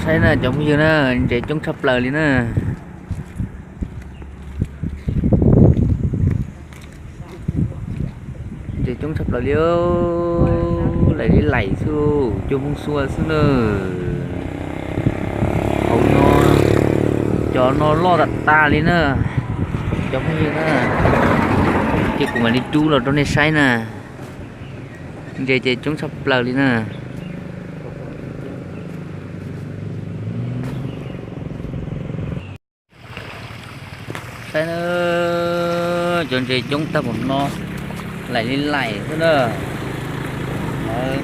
Saib na cov phooj ywg na, ntses coob tshaj plaws li na. Ntses coob tshaj plaws li, laim li laim xwb, cua Hmoob Suav xwb na. Hauv no, cov no loj tas tas li na, cov phooj ywg na. Ces kuv mam li rub los rau nej saib na. Ntses ces coob tshaj plaws li na. Saib na, cov ntses coob tag npaum no, laim li laim xwb na. Lawv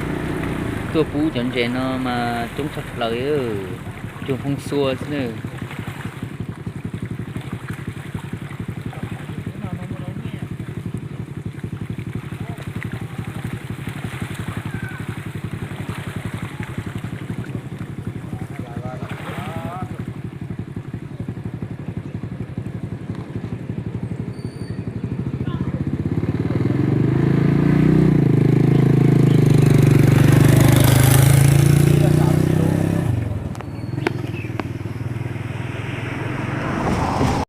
tuaj pub cov ntses no mas coob tshaj plaws, cua Hmoob Suav xwb na.